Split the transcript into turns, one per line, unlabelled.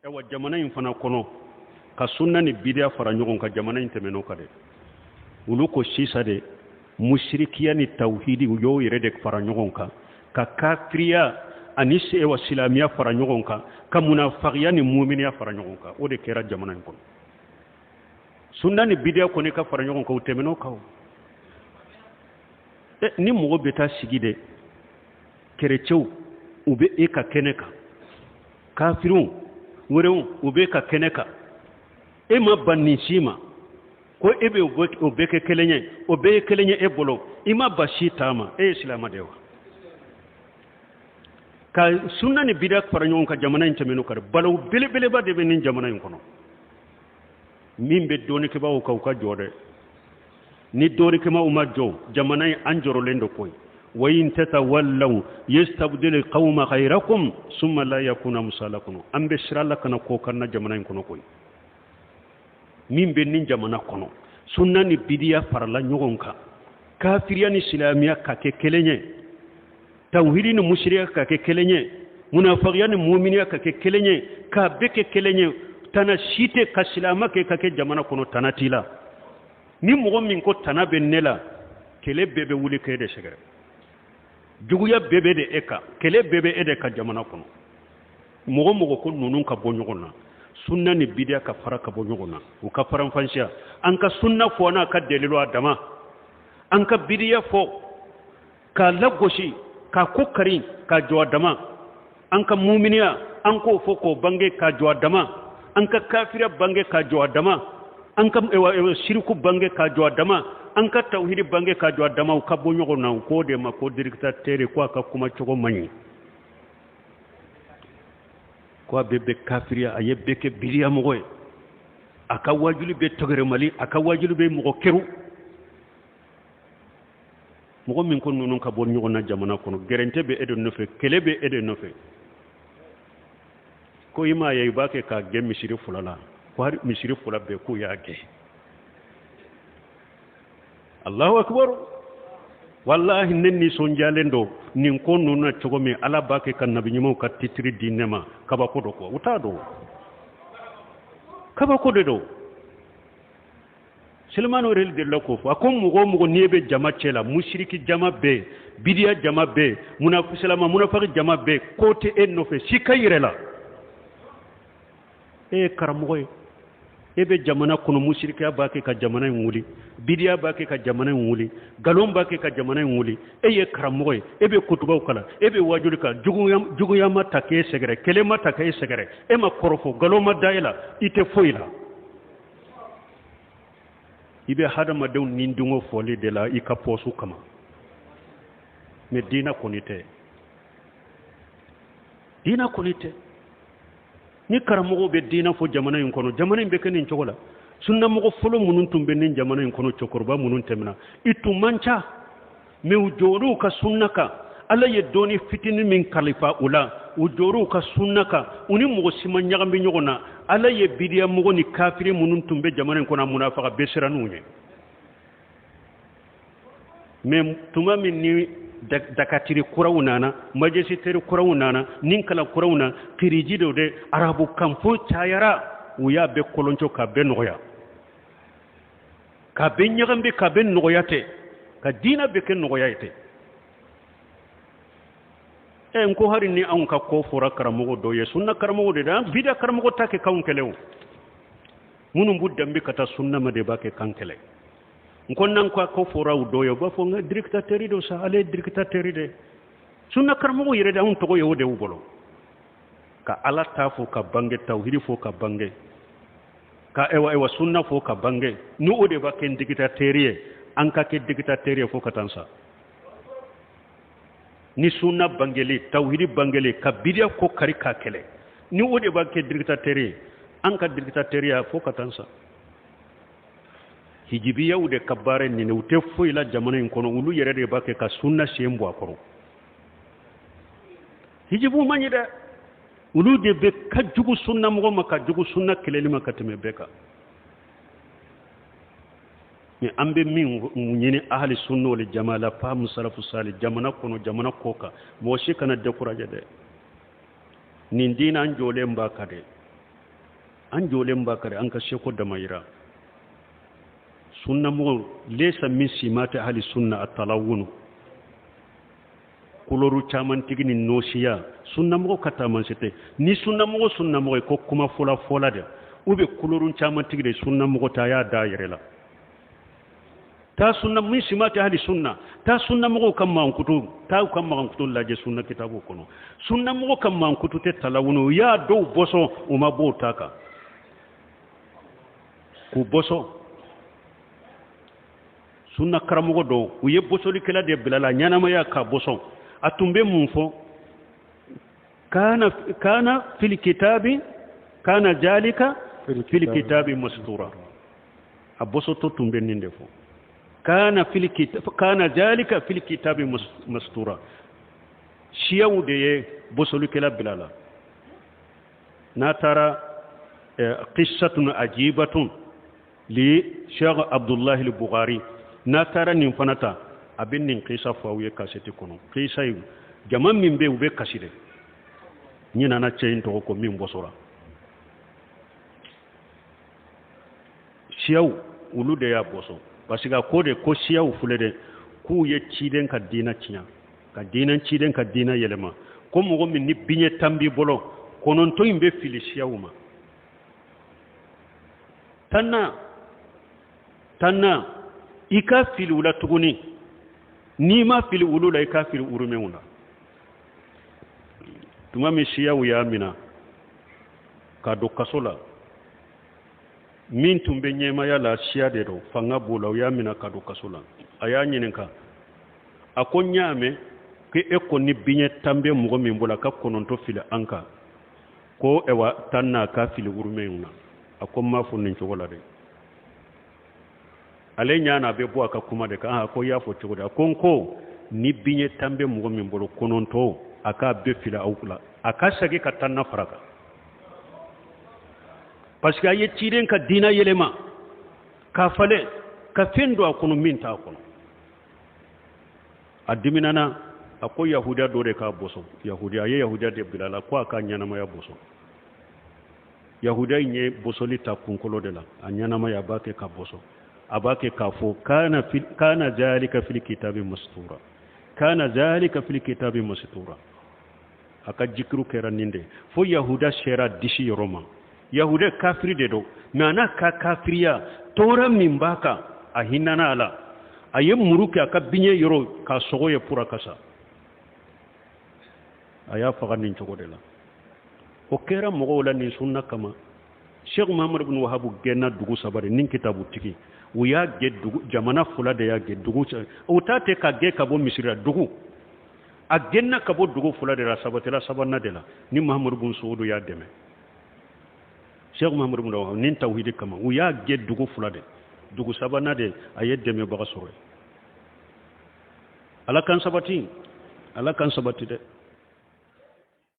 Ayiwa, jamana in fana kɔnɔ, ka sunna ni bidiya fara ɲɔgɔn kan, jamana in tɛmɛn'o kan dɛ. Olu ko sisan de, musirikiya ni tawhidi, u y'o yɛrɛ de fara ɲɔgɔn kan, ka kafiriya ani sewa silamɛya fara ɲɔgɔn kan, ka munafagiya ni muminiya fara ɲɔgɔn kan. O de kɛra jamana in kɔnɔ. Sunna ni bidiya kɔni ka fara ɲɔgɔn kan, u tɛmɛn'o kan. Ni mɔgɔ bɛ taa sigi de, kerecɛw u bɛ e ka kɛnɛ kan, kafiriw wɛrɛw u bɛ ka kɛnɛ kan, e ma ban nin si ma ko e bɛ o bɛɛ kɛ kelen ye, o bɛɛ ye kelen ye e bolo, i ma ban si ta ma, e ye silamɛ de ye wa? Ka sunna ni bida fara ɲɔgɔn kan, jamana in tɛmɛn'o kan. Balawu belebeleba de bɛ nin jamana in kɔnɔ. Min bɛ dɔɔnikɛbaaw kan, u ka jɔ dɛ. Ni dɔɔnikɛbaaw ma jɔ, jamana in, an jɔrɔlen don koyi. Wa in tatawallaw yastabdil qawma ghayrakum summa la yakunu amsalakum. An bɛ sira la kana ko kan na jamana in kɔnɔ koyi. Min bɛ nin jamana kɔnɔ, sunna ni bidiya farala ɲɔgɔn kan, kafiriya ni silamɛya ka kɛ kelen ye, tawhidi ni musiriya ka kɛ kelen ye, munafagiya ni muminiya ka kɛ kelen ye, k'a bɛɛ kɛ kelen ye, tana si tɛ ka silama kɛ ka kɛ jamana kɔnɔ, tana t'i la. Ni mɔgɔ min ko tana bɛ ne la, kɛlɛ bɛɛ bɛ wuli k'e de sɛgɛrɛ, juguya bɛɛ bɛ de e kan, kɛlɛ bɛɛ bɛ e de ka jamana kɔnɔ. Mɔgɔ mɔgɔ ko ninnu ka bɔ ɲɔgɔn na, sunna ni bidiya ka fara ka bɔ ɲɔgɔn na, u ka faranfansiya. An ka sunna fɔ n'a ka dalilu a dama, an ka bidiya fɔ k'a lagosi, k'a ko kari k'a jɔ a dama, an ka muminiya an k'o fɔ k'o bange k'a jɔ a dama, an ka kafiriya bange k'a jɔ a dama, an ka siriku bange k'a jɔ a dama, an ka tawhidi bange k'a jɔ a dama, u ka bɔ ɲɔgɔn na. U k'o de ma ko dictateur, ko a ka kuma cogo man ɲi, ko a bɛ bɛɛ kafiriya, a ye bɛɛ kɛ bidiya mɔgɔ ye, a ka wajuli bɛ tɔgɛrɛmali, a ka wajuli bɛ mɔgɔ keru. Mɔgɔ min ko ninnu ka bɔ ɲɔgɔn na jamana kɔnɔ, gɛrɛntɛ bɛ e de nɔfɛ, kɛlɛ bɛ e de nɔfɛ. Ko i m'a ye, i b'a kɛ k'a gɛn misiri fila la, ko hali misiri fila bɛɛ k'u y'a gɛn. Allahu akbar! Walahi, ne nisɔndiyalen don nin ko ninnu na cogo min. Ala b'a kɛ ka nabi ɲumanw ka titiri di ne ma, kabako dɔ kɔ, u t'a dɔn, kabako de don. Selemani yɛrɛ delila k'o fɔ, a ko mɔgɔ o mɔgɔ n'i bɛ jama cɛ la, musiriki jama bɛ yen, bidiya jama bɛ yen, munafisilama munafaki jama bɛ yen, ko tɛ e nɔfɛ, si ka yɛrɛ la. E ye karamɔgɔ ye, e bɛ jamana kɔnɔ, musirikiya b'a kɛ ka jamana in wuli, bidiya b'a kɛ ka jamana in wuli, nkalon b'a kɛ ka jamana in wuli. E ye karamɔgɔ ye, e bɛ kutubaw kalan, e bɛ wajuli kan, juguya ma ta k'e sɛgɛrɛ, kɛlɛ ma ta k'e sɛgɛrɛ, e ma kɔrɔfɔ, nkalon ma da e la, i tɛ foyi la. I bɛ hadamadenw nidungɔ fɔli de la i ka pɔsu kama, mais diina kɔni tɛ, diina kɔni tɛ. Ni karamɔgɔw bɛ diina fɔ jamana in kɔnɔ, jamana in bɛ kɛ nin cogo la. Sunnamɔgɔ fɔlɔ minnu tun bɛ nin jamana in kɔnɔ, cɛkɔrɔba minnu tɛmɛna, i tun man ca, mais u jɔr'u ka sunna kan. Ala ye dɔɔni fitinin min kalifa u la, u jɔr'u ka sunna kan, u ni mɔgɔ si ma ɲagami ɲɔgɔn na. Ala ye bidiyamɔgɔ ni kafiri minnu tun bɛ jamana in kɔnɔ, munafaga bɛɛ sirann'u ɲɛ. Mais tuma min ni dakatiri kuraw nana, majisitɛri kuraw nana, ni kalan kuraw nana, kiriji dɔ de arabu kan fɔ cayara, u y'a bɛɛ kolonco k'a bɛɛ nɔgɔya, k'a bɛɛ ɲagami, k'a bɛɛ nɔgɔya tɛ, ka diinɛ bɛɛ kɛ nɔgɔya ye tɛ. N ko hali ni anw ka ko fɔra karamɔgɔ dɔ ye, sunna karamɔgɔ de an bida karamɔgɔ ta kɛ k'anw kɛlɛ. O minnu b'u danbe ka taa sunna ma de b'a kɛ k'an kɛlɛ. N ko n'an ka ko fɔra u dɔ ye, u b'a fɔ n ka dictateur dɔ sa, ale ye dictateur de. Sunna karamɔgɔ yɛrɛ de, anw tɔgɔ ye o de y'u bolo. Ka Ala ta fɔ ka bange, tawhidi fɔ ka bange, ka ewa ewa sunna fɔ ka bange, ni o de b'a kɛ dictateur ye, an ka kɛ dictateur ye fo ka taa sa. Ni sunna bangeli, tawhidi bangeli, ka bidiya ko kari k'a kɛlɛ, ni o de b'a kɛ dictateur ye, an ka dictateur ya fo ka taa sa. Hijibiyaw de ka baara nin, u tɛ foyi la jamana in kɔnɔ, olu yɛrɛ de b'a kɛ ka sunna sen bɔ a kɔrɔ. Hijibu man ɲi dɛ, olu de bɛ ka jugu sunna mɔgɔ ma, ka jugu sunna kɛlɛli ma ka tɛmɛ bɛɛ kan. Mais an bɛ min ɲini ahali sunna wal jamaa la, faamu salafu sali, jamana kɔnɔ, jamana kɔ kan, mɔgɔ si kana décourager dɛ. Nin diinɛ, an jɔlen b'a kan dɛ. An jɔlen b'a kari an ka seko damayira. Sunnamɔgɔw lesa min simati ahli sunna atalawunu koloru camantigi ni nosiya sunnamɔgɔ ka taamasiyɛn tɛ. Ni sunnamɔgɔ sunnamɔgɔ ye ko kuma fɔla fɔla de u bɛ koloru camantigi de sunnamɔgɔ ta y'a da yɛrɛ la. Taa sunna min simati ahli sunna taa sunnamɔgɔw ka mankutu taa u ka mankutu lajɛ sunna kitabu kɔnɔ. Sunnamɔgɔ ka mankutu tɛ talawunu u y'a dɔw bɔsɔn u ma bɔ o ta kan k'u bɔsɔn. Sunna karamɔgɔ dɔw u ye bɔsɔlikɛla de bila la ɲɛnamaya ka bɔsɔn. A tun bɛ mun fɔ? Kana kana fil kitabi kana zalika fil kitabi mastura. A bɔsɔtɔ tun bɛ nin de fɔ. Kana fil kitabi kana zalika fil kitabi mastura. Siyaw de ye bɔsɔlikɛla bila la. N'a taara qissatun ajibatun li Cheikh Abdullahi al-Bukhari n'a taara nin fana ta a bɛ nin kisa fɔ aw ye kasɛti kɔnɔ. Kisa in jama min bɛ yen u bɛ kasi de. N ɲinɛna cɛ in tɔgɔ kɔ min bɔsɔra. Siyaw olu de y'a bɔsɔn parce que a ko de ko siyaw filɛ dɛ k'u ye ciden ka diinɛ tiɲɛ ka diinɛ ciden ka diinɛ yɛlɛma ko mɔgɔ min ni biɲɛ tan b'i bolo 9 in bɛ fili siyaw ma. Tanna i ka fili u la tuguni n'i ma fili olu la i ka fili urumɛnw la. Tuma min siyaw y'a minɛ ka don kaso la min tun bɛ ɲɛmaya la siya de don fanga b'o la u y'a minɛ ka don kaso la. A y'a ɲininka a ko n y'a mɛn ko e ko ni biɲɛ tan bɛ mɔgɔ min bolo a ka 9 fili an kan ko ɛwa tan n'a ka fili urumɛnw na. A ko n m'a fɔ nin cogo la dɛ. Ale ɲa na a bɛ bɔ a ka kuma de kan. A ko i y'a fɔ cogo di? A ko n ko ni biɲɛ tan bɛ mɔgɔ min bolo 9 a k'a bɛɛ fili aw la a ka segin ka tan na fara kan parce que a ye ciden ka diinɛ yɛlɛma k'a falen ka fɛn don a kɔnɔ min t'a kɔnɔ. A diminana a ko yahudiya dɔ de k'a bɔsɔn. Yahudiya a ye yahudiya de bila a la ko a ka ɲɛnamaya bɔsɔn. Yahudiya in ye bɔsɔli ta kunkolo de la a ɲɛnamaya a b'a kɛ ka bɔsɔn. A b'a kɛ k'a fɔ kana zalika fil kitabi mastura kana zalika fil kitabi mastura. A ka jikiru kɛra nin de fo yahuda sera disi yɔrɔ ma. Yahuda kafiri de don mais a n'a ka kafiriya tɔɔrɔ min b'a kan a hinɛna a la. A ye muru kɛ a ka biɲɛ yɔrɔ k'a sogo ye pura kasa. A y'a faga nin cogo de la. O kɛra mɔgɔw la nin sunna kama. Cheikh Muhammad ibn Wahab gɛnna dugu saba de ni kitabu tigi. U y'a gɛn dugu jamana fila de y'a gɛn dugu. U t'a tɛ ka gɛn ka bɔ misiri la dugu. A gɛnna ka bɔ dugu fila de la sabatila sabanan de la ni Muhammad ibn Saud y'a dɛmɛ. Cheikh Muhammad ibn Wahab nin tawhidi kama u y'a gɛn dugu fila de. Dugu sabanan de a ye dɛmɛbaga sɔrɔ yen. Ala kan sabati, Ala kan sabati dɛ.